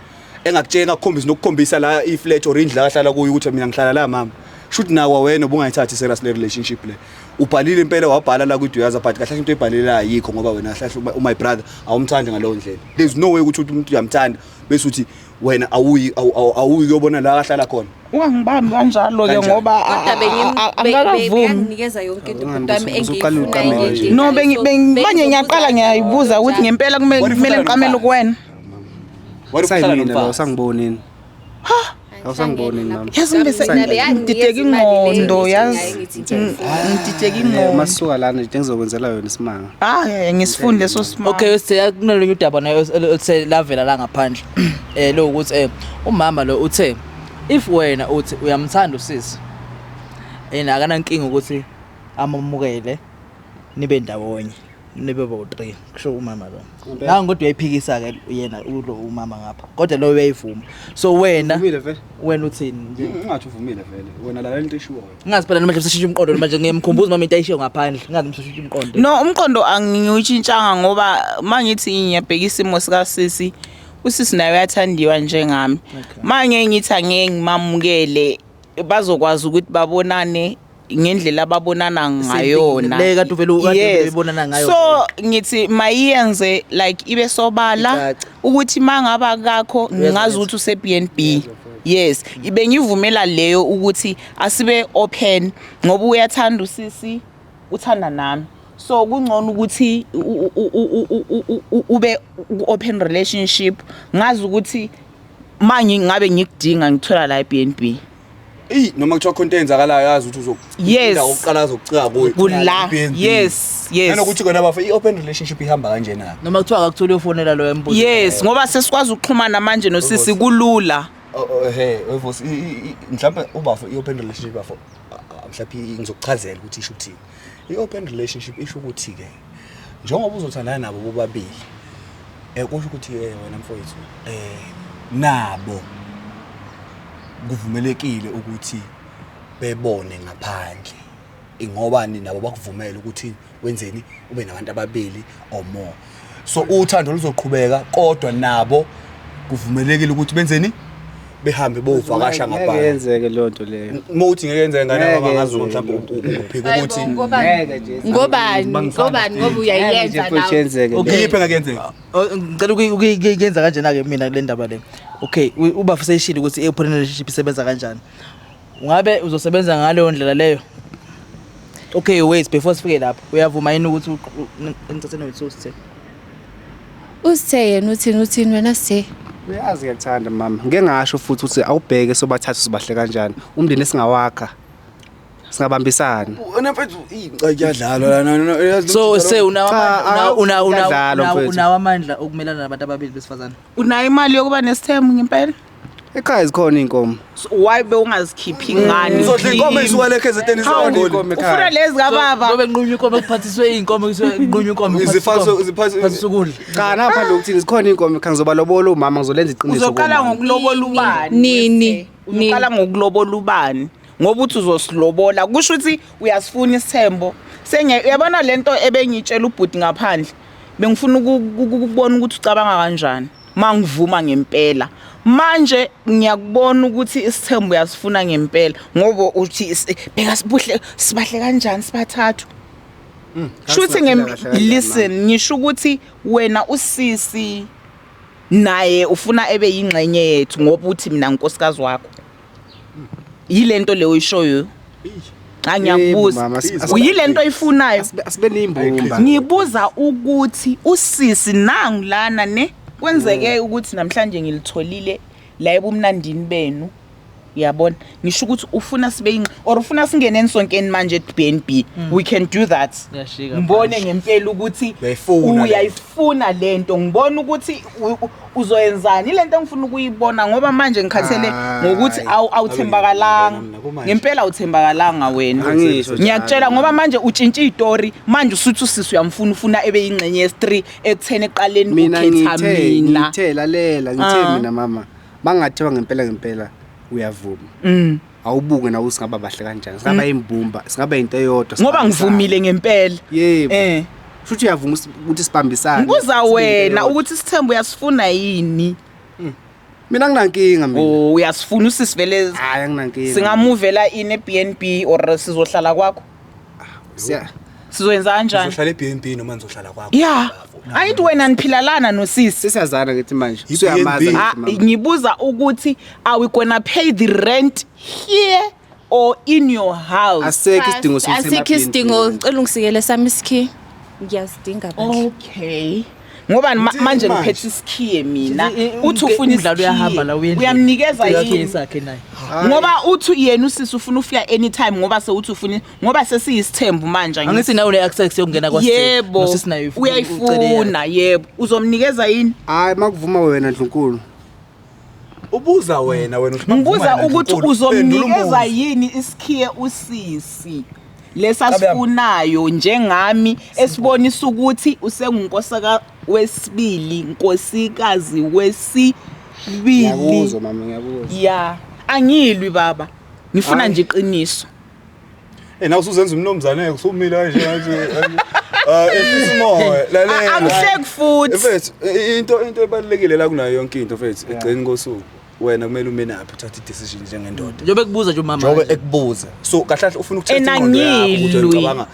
Engakutshela, engakukhombisi nokukhombisa la i-flat or indlu la ahlala kuyo ukuthi mina ngihlala la mama. Shuthi nawa wena ubungayithathi serious le relationship le. Ubhalile impela, wabhala la kwi-Duyaza, but kahle into oyibhalile la ayikho, ngoba wena kahle my brother awumthandi ngalowo ndlela. There's no way ukuthi uthi umuntu uyamthanda bese uthi wena awuyi awuyi kuyobona la ahlala khona. Ungangibambi kanjalo ke. Kanjani? Ngoba Kodwa angikavumi. beyanginikeza yonke into Awungani bhuti wami usuqala engiyifuna, uqamela nje. engiyidingayo. No, So, manje ngiyaqala ngiyayibuza ukuthi ngempela kumele What if kumele uhlala ngiqamele nomfazi? kuwena. What if uhlala Sayimina lo nomfazi? sangibonini. Awusangiboni mama. Yazi ngibe ngidideka ingqondo, yazi. Ngidideka ingqondo. Masuka lana nje ngizokwenzela yona isimanga. Hayi, ngisifuni leso simanga. Okay, sithe kunalonye udaba nayo oluthe lavela la ngaphandle. Lo ukuthi umama lo uthe if wena uthi uyamthanda usisi, yena akanankinga ukuthi amamukele, nibe ndawonye, nibe bo 3, kusho umama lo. Nangu kodwa uyayiphikisa ke yena ulo umama ngapha. Kodwa lo uyayivuma. So wena Uvumile vele? Wena uthini nje? Ungathi uvumile vele. Wena lalela into eshiwoyo. Ngazi phela manje useshintsha umqondo manje, ngiyamkhumbuza mama into ayishiyo ngaphandle. Ngazi mseshintsha umqondo. No, umqondo angiwutshintshanga, ngoba mangithi ngiyabheka isimo sika sisi, usisi naye uyathandiwa njengami. Manje ngithi angeke ngimamukele, bazokwazi ukuthi babonane ngendlela ababonana ngayona. Le kade uvele kade bebonana ngayo. So ngithi mayiyenze like ibe sobala Icace. ukuthi mangaba kakho ngingazi ukuthi use BNB. Yes, ibe ngivumela leyo ukuthi asibe open, ngoba uyathanda usisi, uthanda nami. So kungcono ukuthi ube open relationship, ngazi ukuthi manje ngabe ngikudinga ngithola la eBNB. Eyi, noma kuthiwa khona into eyenzakalayo, yazi ukuthi indawo yokuqala azokucika kuyo. Kula. I-B&B. Yes. Nanokuthi kona bafo i-open relationship ihamba kanjena. Noma kuthiwa akakutholi ufonela lo embuzo. Yes, ngoba sesikwazi ukuxhumana manje nosisi, kulula. Oh, he, Vosi, mhlawumbe ubafo i-open relationship bafo mhlawumbe ngizokuchazela ukuthi isho ukuthini. I-open relationship isho ukuthi ke njengoba uzothandana nabo bobabili, kusho ukuthi wena mfowethu nabo kuvumelekile ukuthi bebone ngaphandle, ingobani nabo bakuvumela ukuthi wenzeni, ube nabantu ababili or more. So uthando luzoqhubeka, kodwa nabo kuvumelekile ukuthi benzeni, behambe bovakasha Ngeke ngaphandle. yenzeke leyo nto leyo. Uma uthi ngeke yenzeke, ngane Ngeke baba, ngazi yenzeke mhlawumbe leyo nto. uphika ukuthi Ngeke nje. Ngobani? Ngobani? Ngoba uyayenza Ngeke nje nawe. yenzeke. Okay. Yiphi engakuyenzeka? Oh, ngicela ukuyenza kanjena ke mina kule ndaba le. Okay, ubafo seyishilo ukuthi i-open relationship isebenza kanjani. Ungabe uzosebenza ngaleyo ndlela leyo? Okay, wait, before sifike lapho, uyavuma yini ukuthi ngicathe no Sithe? Usithe yena uthini wena, Sithe? Uyazi ngiyakuthanda mama. Ngeke ngasho futhi ukuthi awubheke sobathathu sibahle kanjani. Umndeni esingawakha. Singabambisana. Wena mfethu, kuyadlalwa la, no, yazi So se unawo Cha, amandla una una kuyadlalwa, una mfethu. unawo amandla okumelana nabantu ababili besifazane. Unayo imali yokuba nesithembu ngempela? Ekhaya zikhona inkomo. So why bewungazikhiphi ngani? Uzodla inkomo eyisuka le KZN. Hawu, isegoli. inkomo ekhaya. Ufuna lezi kababa. Ngobe nqunywa inkomo, kuphathiswe inkomo, nqunywa inkomo. Kuphathiswe ukudla. Cha, ngaphandle kokuthi zikhona inkomo ekhaya, ngizobalobola umama, ngizolenza iqiniso Uzoqala kumama. ngokulobola ubani? Nini? Uzoqala ngokulobola ubani? Ngoba uthi uzosilobola, kusho ukuthi uyasifuna isithembo. Senge uyabona lento ebengitshela ubhuti ngaphandle. Bengifuna ukubona ukuthi ucabanga kanjani. Mangivuma ngempela. Manje ngiyakubona ukuthi isithembo uyasifuna ngempela, ngoba uthi bheka sibuhle, sibahle kanjani sibathathu. Shuthi Singaphila kahle kanjani, listen, ngisho ukuthi wena usisi naye ufuna ebe yingxenye yethu, ngoba uthi mina nkosikazi wakho. Yilento leyo oyishoyo? Cha, ngiyakubuza. Yebo, mama, Uyilento oyifunayo? Asibe neyimbumba. Ngibuza ukuthi usisi nangu lana ne kwenzeke ukuthi namhlanje ngilitholile la ebumnandini benu, uyabona, ngisho ukuthi ufuna sibe yingx or ufuna singene sonkeni manje at BNB, we can do that. Ngiyashika Ngibone manje. ngempela ukuthi Uyayifuna lento. uyayifuna lento, ngibona ukuthi uzoyenzani lento engifuna ukuyibona, ngoba manje ngikhathele Hayi. ngokuthi awuthembakalanga. Mina kumanje. Ngempela awuthembakalanga wena. Angisho njalo. Ngiyakutshela, ngoba manje utshintshe istory manje, usuthi usisi uyamfuna, ufuna ebe yingxenye yes3, ekutheni eqaleni Mina ukhetha ngithe mina. Ngithe lalela, ngithe Ah. mina mama, bangathiwa ngempela ngempela uyavuma, awubuke nawe singaba bahle kanjani, singaba imbumba, singaba into eyodwa, Ngoba sibambisane. ngivumile ngempela. Yebo. Futhi uyavuma ukuthi sibambisane, Ngibuza sibe into wena eyodwa. ukuthi isithembu uyasifuna yini? Mina nginankinga mina. Oh, uyasifuna usisi vele? Hayi, anginankinga. Singamuvela in e-BNB or sizohlala kwakho? Siya. Sizoyenza kanjani? Uzohlala e-BNB noma nizohlala kwakho? Ya, angithi wena niphilalana nosisi. Sesiyazana ngithi manje. I-BNB. Usuyamazi Ah, angithi mama. ngibuza ukuthi are we gonna pay the rent here or in your house? Asekho isidingo sokuthi Asikho ema-BNB. isidingo. Cela ungisikele sami isikhi. Ngiyasidinga bandla. Okay, ngoba Uthini manje manje? ngiphethe isikhiye mina. Uthi ufuna umdlalo uyahamba la isikhiye, uye endlini. uyamnikeza Uyakhe yini? sakhe naye. Ngoba uthi yena usisi ufuna ufika anytime, ngoba sewuthi ufuna, ngoba sesiyisithembu manje, angithi? Angithi nawe une-access yokungena kwa Yebo. nosisi naye Uyayifuna, yebo. Uzomnikeza yini? Hayi, makuvuma wena Ndlunkulu. Ubuza wena, wena uthi Ngibuza makuvuma ukuthi yena, Ndlunkulu. Phendula uzomnikeza umbuzo. yini isikhiye usisi lesasifunayo njengami, esibonisa ukuthi usengunkosika wesibili, nkosikazi wesibili? Ngiyakuzwa mama, ngiyakuzwa. Ya, angilwi baba, ngifuna Hayi. nje iqiniso. Eh, nawe usuzenza umnumzane, usumile kanje kanje. Ah, ehlisa umoya, lalela. Angihleki futhi. Mfethu, into ebalulekile la kunayo yonke into, mfethu, egcini kosuku wena kumele ume naphi, uthathe i-decision njengendoda. Njengoba ekubuza nje umama Njengoba nje. ekubuza, so kahle kahle ufuna ukuthatha ingqondo yakho ukuthi Enangilwi. ucabanga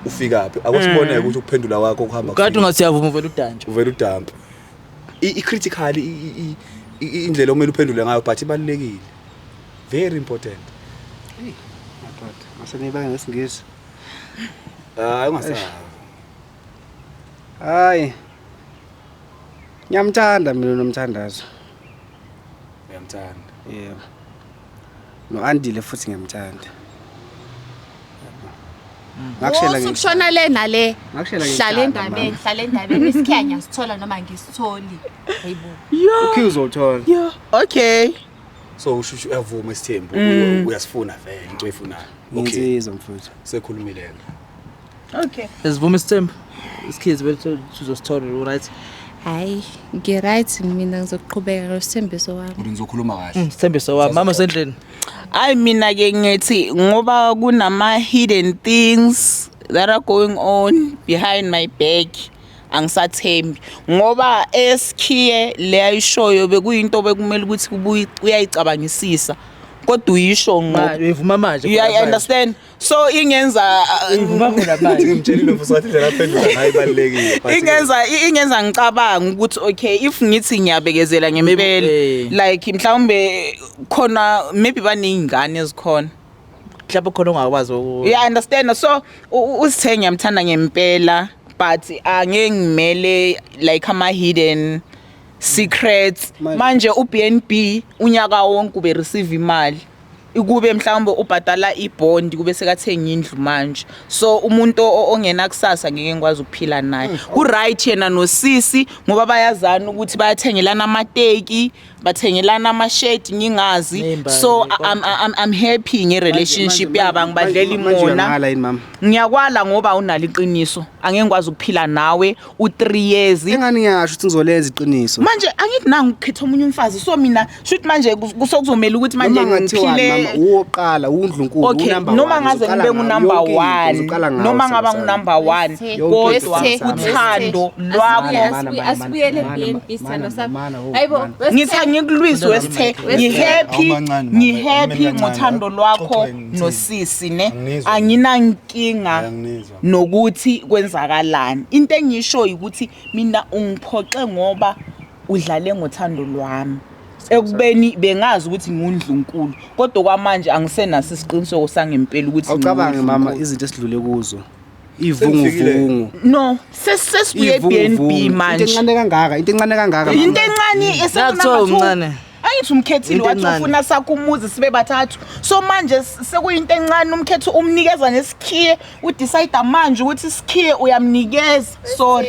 ufikaphi. Akusiboneke ukuthi ukuphendula kwakho kuhamba Kade kufike. ungathi uyavuma, uvele udanje. Uvele udampe. I-critical indlela okumele uphendule ngayo, but ibalulekile, very important. Madoda, masenibanga ngesingisi. Hayi, ungasabi. Hayi. Ngiyamthanda mina nomthandazo. Uyamthanda? Yebo. No-Andile futhi ngiyamthanda. Ngakushela nge Usukushona le nale. Ngakushela Hlala ngehlanda, endabeni, mama. hlala endabeni. Isikhiya ngiyasithola noma ngisitholi. Hayibo. Ukhiye uzowuthola. Yeah, okay. So usho ukuthi uyavuma isithembu, uyasifuna vele into oyifunayo? Okay. Nginsizwa mfuthu. Sekhulumile. Okay. Sivuma isithembu, isikhizi vele sizosithola, right? Hayi, ngi-right mina, ngizoqhubeka nosithembiso wami. Kodwa nizokhuluma kahle. Sithembiso wami, mama usendlini. Hayi, mina ke ngithi ngoba kunama hidden things that are going on behind my back, angisathembi, ngoba esikhiye leyayishoyo bekuyinto bekumele ukuthi kubuye uyayicabangisisa, kodwa uyisho Ma, ngo uyivuma manje. You understand? So ingenza Uyivuma khona manje. Ngimtshelile mfuthu wathi indlela aphendula ngayo ibalulekile, but- ingenza ngicabanga ukuthi okay, if ngithi ngiyabekezela ngempela, like mhlawumbe khona maybe baneyingane ezikhona. Mhlawumbe khona ongakwazi Yeah, understand. So usithe ngiyamthanda ngempela, but angeke ngimele like ama hidden secrets. Manje uBNB unyaka wonke ube receive imali, ikube mhlawumbe ubhadala ibond, kube sekathenga indlu manje. So umuntu ongena kusasa ngeke ngikwazi ukuphila naye. Ku right yena nosisi, ngoba bayazana ukuthi bayathengelana amateki, bathengelana ama-shirt, ngingazi. Ney'mbali, So konke. I'm happy nge-relationship yabo, angibadlela Manje imona. uyangala yini mama? Ngiyakwala ngoba unalo iqiniso. Angeke ngikwazi ukuphila nawe u-3 years. Engani ngiyasho ukuthi ngizolenza iqiniso. Manje angithi nangu ukhetha omunye umfazi, so mina shuthi manje kusokuzomela ukuthi manje Noma ngathiwani ngiphile. mama, uwokuqala, undlunkulu, Okay, unumber noma one, ngaze uzoqala ngibe ngawo, ngu-number yonke into one, uzoqala ngawo, noma ngaba sithando sami. ngu-number one, Yonke kodwa into sami. uthando lwakho Asibuyele B&B, sithando sami. Hayibo. Ngithi angikulwisi, wesithe ngi-happy. Awumancane, mama. Ngi-happy Awumele kancane. ngothando lwakho Xoxeni, ngithini. nosisi ne. Anginizwa. Anginankinga Anginizwa. nokuthi kwenzakalani. Into engiyishoyo ukuthi mina ungiphoxe ngoba udlale ngothando lwami, ekubeni bengazi ukuthi ngundlunkulu, kodwa kwamanje angisenaso isiqiniseko sangempela ukuthi Awucabange mama ngingundlunkulu. izinto esidlule kuzo. Sengifikile. Ivunguvungu. No, sesibuye B&B Into manje. encane kangaka, into encane kangaka mama. Into encane. Nakuthiwa umncane. Angithi umkhethile Into wathi encane. ufuna sakho umuzi sibe bathathu, so manje sekuyinto encane umkhetho, umnikeza nesikhiye, udecide manje ukuthi isikhiye uyamnikeza. Sorry,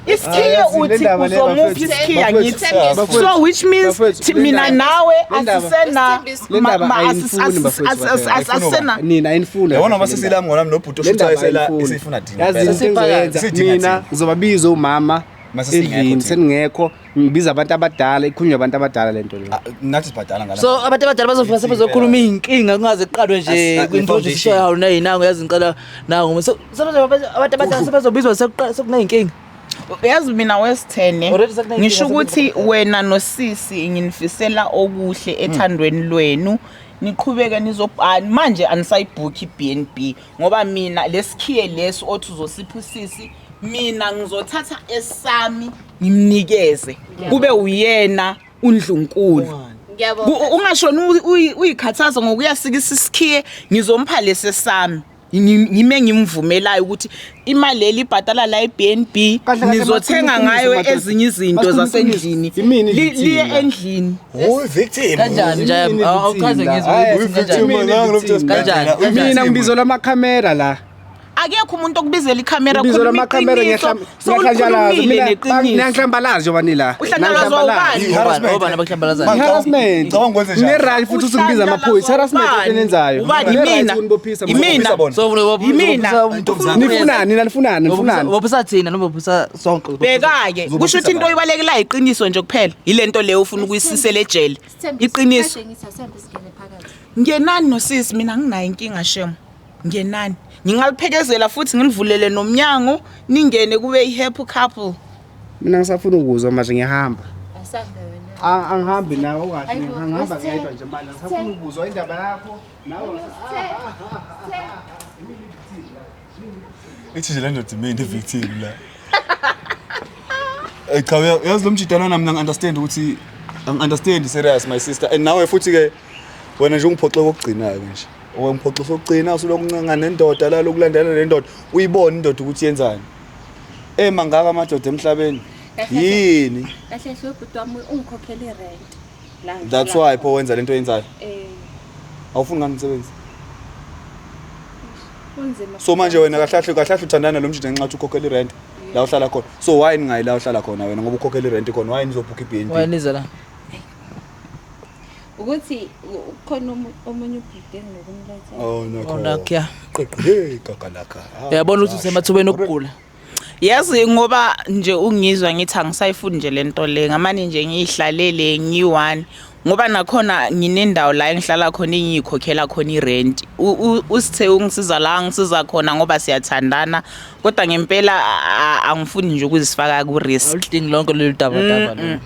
isikhiye. Yazi, le Uthi ndaba le, uzomupha bafethu, isikhiye, bafethu, angithi? bafethu, So which means bafethu, le mina ndaba- nawe le ndaba- asisena le ndaba ayinifuni, bafethu, bafethu. asisena. Nina ayinifuni. Yabona ngoba sesilami ngona nobhuti Le oshutha ndaba esela ayinifuni. esifuna thina. Yazi into engizoyenza Sidinga mina, thina. ngizobabiza omama Mase singekho endlini thina. seningekho, ngibiza abantu abadala, ikhulunywe abantu abadala lento le. Ah, nathi sibhadala ngala. So abantu abadala bazofika sebezokhuluma iy'nkinga, kungaze kuqalwe nje Ne-foundation. kwinto hawu nayinango, yazi ngicela nango. So abantu abadala sebezobizwa sekuney'nkinga. Uyazi mina wesithene Already sekunenkinga, ngisho ukuthi sekunenkinga. wena nosisi nginifisela okuhle ethandweni lwenu niqhubeke nizobhani manje anisayibhukhi i-BNB ngoba mina lesikhiye lesi othi uzosipha usisi mina ngizothatha esami ngimnikeze kube uyena undlunkulu. Ngiyabonga. Ungashoni uyikhathaza ngokuyasikisa isikhiye ngizompha lesi sami. Ngime ngimvumelayo ukuthi imali leli ibhadala la i-BNB Kahle kahle, nizothenga masikhuluma ngayo iqiniso, madoda. ezinye izinto Masikhuluma zasendlini. iqiniso. Imini Liye victim la. endlini. Uyi victim. Kanjani nje? Imini Awuchaze victim la. ngizwe Hhayi, ukuthi victim, kanjani. nangu lo mntu Kanjani? esibhedlela. Mina ngibizelwa amakhamera la. Akekho umuntu okubizela ikhamera Ngibizelwa khuluma amakhamera iqiniso. ngiyahlanjalaza. Sewulikhulumile Mina neqiniso. niyangihlambalaza njengoba nila. Uhlanjalazwa ubani? I-harassment. Obani abakuhlambalazayo? I-harassment. Ngicabanga ukwenze njani? Nine-right futhi ukuthi ngibiza amaphoyisa. Harassment Ubani? enenzayo. Ubani? Nine-right Imina. ukunibopisa. Imina. Bona. So Yimina. Nifunani nina nifunani nifunani? Bophisa thina noma bophisa sonke. Bheka-ke kusho ukuthi into oyibalekelayo iqiniso nje kuphela yile nto leyo ufuna ukuyisisela ejele Sithembiso, iqiniso. kade ngithi asihambe singene phakathi. Ngenani nosisi mina anginayo inkinga shem. Ngenani. Ngingaliphekezela futhi ngilivulele nomnyango ningene kube i-happy couple. Mina ngisafuna ukuzwa manje ngiyahamba. Asambe wena. Angihambi nawe ungathi Hayibo, ngihamba Sithe. ngedwa nje manje ngisafuna ukuzwa indaba yakho nawe. Ithi nje le ndoda imini victim la. Eh cha uyazi lo mjidana nami ngi-understand ukuthi angi-understand serious my sister and nawe futhi ke wena nje ungiphoxe kokugcina-ke nje. Ungiphoxe sokugcina usuloku uncenga nendoda la lokulandela nendoda uyibone indoda ukuthi yenzani. Emangaka amadoda emhlabeni. Yini? Kahle hle ubhuti wami ungikhokhela i-rent. La ngihlala That's why pho wenza lento oyenzayo. Eh, Awufuni ngani umsebenzi? kunzima. So manje wena kahle kahle kahle uthandana lo mjida ngenxa yokuthi ukhokhela irent la uhlala khona. So why ningayi la uhlala khona wena ngoba ukhokhela irent khona why nizobhukha i-BNB? Wena nize la. Ukuthi ukhona omunye ubhuti enginokumletha. Oh no. Oh nakya. Hey gagalaka. Uyabona ukuthi usemathubeni okugula. Yazi ngoba nje ungizwa ngithi angisayifuni nje lento le ngamane nje ngiyihlalele ngiyi-one ngoba nakhona nginendawo la engihlala khona engiyikhokhela khona irent. Usithe ungisiza la ngisiza khona ngoba siyathandana kodwa ngempela angifuni nje ukuzifaka ku-risk. Awulidingi lonke lolu daba daba lolu.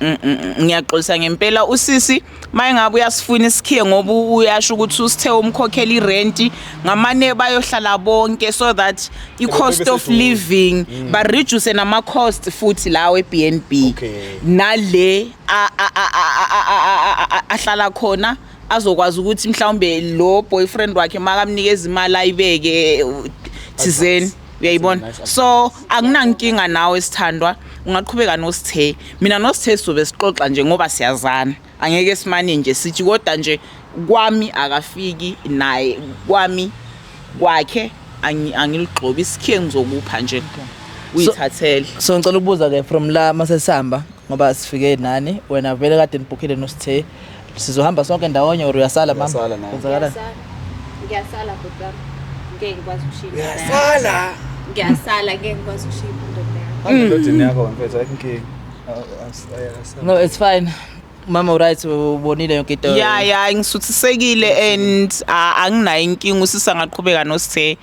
Ngiyaxolisa ngempela usisi maye ngabe uyasifuna isikhiye ngoba uyasho ukuthi usithe umkhokhela irenti ngamane bayohlala bonke so that i-cost of beseduze. living ba-reduce nama-cost futhi lawo e-BNB nale ahlala khona azokwazi ukuthi mhlawumbe lo boyfriend wakhe makamnikeza imali ayibeke thizeni uyayibona. Nice. So anginankinga nawe sithandwa, ungaqhubeka nosithe. Mina nosithe sizobe sixoxa nje ngoba siyazana, angeke simane nje sithi kodwa nje kwami akafiki naye kwami kwakhe angiligxobi isikhiye ngizokupha nje uyithathele. So ngicela ukubuza ke from la masesihamba ngoba sifike nani wena vele kade nibhukhile nosithe sizohamba sonke ndawonye or uyasala mama? Uyasala nawe. Kwenzakalani? Ngiyasala bhuti wami. Ngeke ngikwazi ukushiya. Uyasala. Ngiyasala ngeke ngikwazi ukushiya indoda yami. Endodeni yakho mfethu ayikho inkinga. No, it's fine. Mama right ubonile yonke into. Ya ngisuthisekile and anginayo inkinga usisa ngaqhubeka nosithe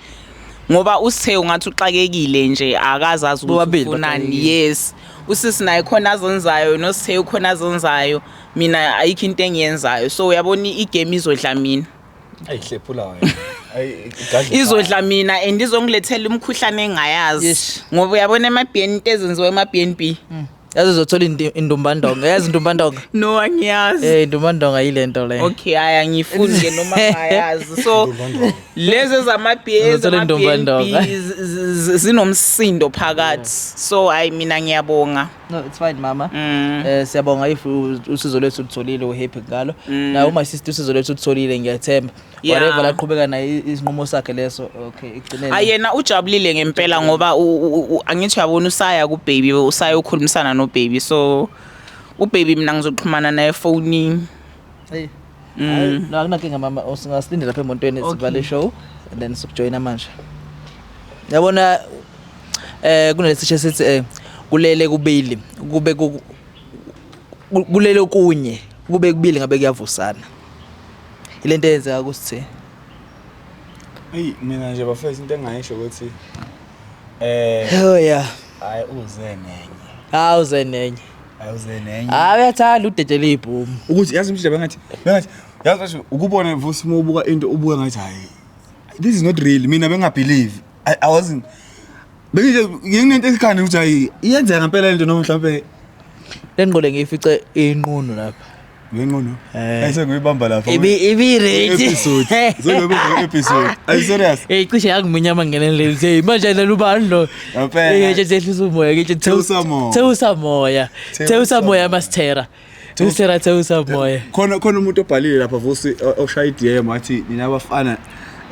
ngoba usithe ungathi uxakekile nje akazazi ukuthi Bobabili ufunani. baxakekile. Yes, usisi naye khona azenzayo nosithe ukhona azenzayo, mina ayikho into engiyenzayo so uyabona igame izodla mina. Ayihlephula wena. Ayi igadla. Izodla mina and izongilethela imikhuhlane engayazi ngoba uyabona ema-BNB into ezenziwa ema-BNB. Yazi uzothola indumbandonga. Yazi indumbandonga? No, angiyazi. Eh indumbandonga yilento le. Okay, hayi angifuni ke noma ngayazi so lezi Uzothola indumbandonga. zama-BNB zinomsindo phakathi so hayi mina ngiyabonga. No, it's fine mama. Siyabonga if usizo lwethu ulutholile uhappy ngalo. Na uma sister usizo lwethu ulutholile ngiyathemba. Whatever laqhubeka naye isinqumo sakhe leso okay igcinele. Ayi yena ujabulile ngempela ngoba angithi uyabona usaya ku-baby usaya ukhulumisana no-baby so ubaby mina ngizoxhumana naye efonini. Hey. No, akunankinga mama, usingasilinde lapha emontweni sivale show and then sokujoyina manje. Yabona kunalesisho sithi kulele kubili kube kulele kunye kube kubili ngabe kuyavusana. Ilento eyenzeka kusithe. Hey mina nje bafethu into engayisho ukuthi Oh yeah. Hayi, uze nenye. Hawu, uze nenye. Hayi, uze nenye. Hayi, uyathanda udedela ibhomu. Ukuthi yazi umjida bengathi yazi manje ukubona vusi uma ubuka into ubuka ngathi hayi, this is not real. Mina bengabelieve, I wasn't, benginje nginento ekhanda ukuthi hayi, iyenzeka ngempela lento noma mhlawumbe Le ngqole ngiyifice inqunu lapha. Ngenqono. Eh. Ayisenguyibamba lapha. Ibi ready. Episode. Senguyibamba episode. Are you serious? Eh, cishe yangimunya mangenelele nje manje lelo ubani lo. Ngempela. Eh, nje sehlisa umoya ngithi Thewusa moya. Thewusa moya. Thewusa moya masithera. Thewusa thewusa moya. Khona umuntu obhalile lapha vusi oshaya i-DM wathi nina abafana,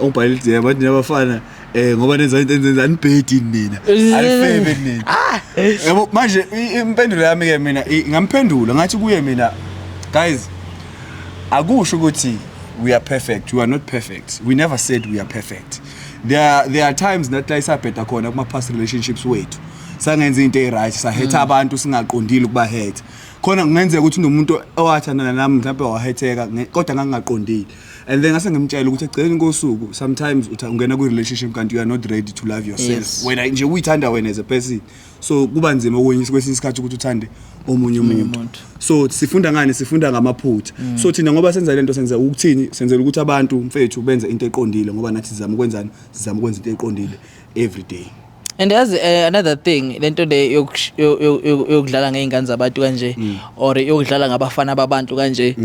ongibhalile i-DM wathi nina abafana ngoba nenza into enzenza anibhedi nina, alifebe nina, yabo. Manje impendulo yami ke mina ngamphendula ngathi kuye mina, guys, akusho ukuthi we are perfect. We are not perfect. We never said we are perfect. There are times nathi la isabheda khona kuma past relationships wethu, sangenza into e-right, sahurta abantu singaqondile ukuba hurt. Khona kungenzeka ukuthi unomuntu owathandana nami mhlawumbe wahurteka kodwa ngangingaqondile, and then ngase ngimtshela ukuthi egcineni kosuku sometimes ungena kwi-relationship kanti you are not ready to love yourself. Wena nje uyithanda wena as a person, so kuba nzima okunye kwesinye isikhathi ukuthi uthande omunye umuntu. Umuntu. So sifunda ngani? Sifunda ngamaphutha. So thina ngoba senza lento, senza ukuthini? Senzela ukuthi abantu mfethu benze into eqondile, ngoba nathi sizama ukwenzani? Sizama ukwenza into eqondile every day. And as another thing, lento le yokudlala ngey'ngane zabantu kanje or yokudlala ngabafana babantu kanje,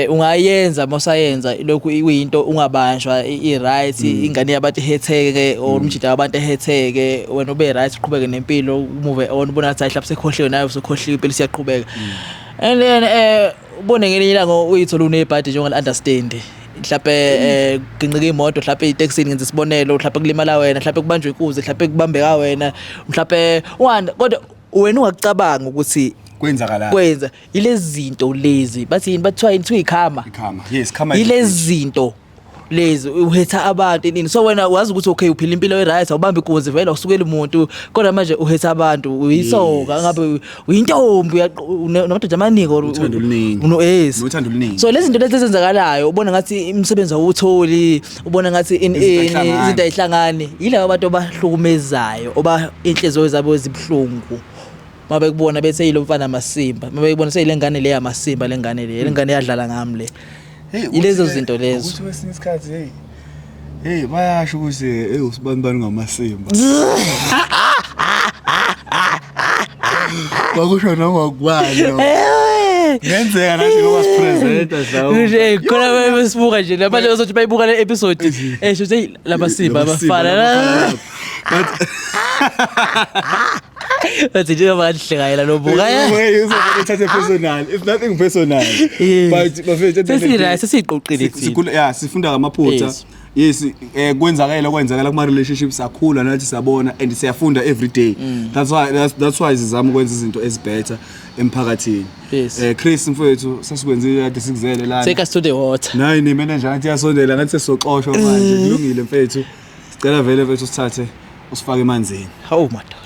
ungayenza mawusayenza lokhu kuyinto ungabanjwa i-right, ingane yabantu ihurteke or umjida wabantu ehurteke, wena ube right, uqhubeke nempilo, umove on, ubona ngathi hayi, mhlawumbe sekhohliwe nawe usukhohliwe, impilo siyaqhubeka. And then ubone ngelinye ilanga uyithola unebhadi njengoba understand mhlawumbe ginqika imoto mhlawumbe itekisini, ngenza isibonelo, mhlawumbe kulimala wena, mhlawumbe kubanjwe inkunzi, mhlawumbe kubambeka wena, mhlawumbe ungani, kodwa wena ungakucabanga ukuthi Kwenzakalani. Kwenza ilezi zinto lezi, bathi yini, bathiwa yini, kuthiwa ikarma. Ikarma, yes, karma. Ilezi zinto lezi uhurta abantu inini, so wena wazi ukuthi okay, uphila impilo e-right, awubambi inkunzi vele, awusukeli umuntu, kodwa manje uhurta abantu, uyisoka, ngabe uyintombi, namadoda amaningi or Uthando oluningi. Yes. Nothando oluningi. So lezi zinto lezi ezenzakalayo, ubona ngathi imisebenzi awutholi, ubona ngathi in Izinto in ayihlangani. Izinto ayihlangani, yilabo abantu abahlukumezayo, oba inhliziyo zabo zibuhlungu mabekubona bethe yilo mfana masimba, mabekubona seyile ngane le yamasimba, le ngane le, le ngane yadlala ngami le. Hey, Yilezo ukuthi-ke zinto lezo. Ukuthi kwesinye isikhathi, hey, bayasho ukuthi hey, usibani bani ngamasimba. Kwakusho noma kubani. Ngenzeka nathi ngoba sipresenta mhlawumbe. Nje khona besibuka nje manje bazothi bayibuka le episode, sho hey, lamasimba abafana. But Bathi njengoba ngahleka yena lo buka. Hey, uzothatha personal. It's nothing personal. Yes. But bafethu, at the end of the day, Sesi sesiqoqile thina. Yeah, sifunda ngamaphutha. Yes. Yes, kwenzakela kuma relationships, sakhula nathi, sabona and siyafunda every day. That's why sizama ukwenza izinto ezibetter emphakathini. Yes. Chris mfowethu, sasikwenzile kade sikuzele lana. Take us to the water. Nayi nimene nje ngathi iyasondela, ngathi sesizoxoshwa manje. Kulungile mfethu. Sicela vele mfethu usithathe usifake emanzini. Hawu madoda.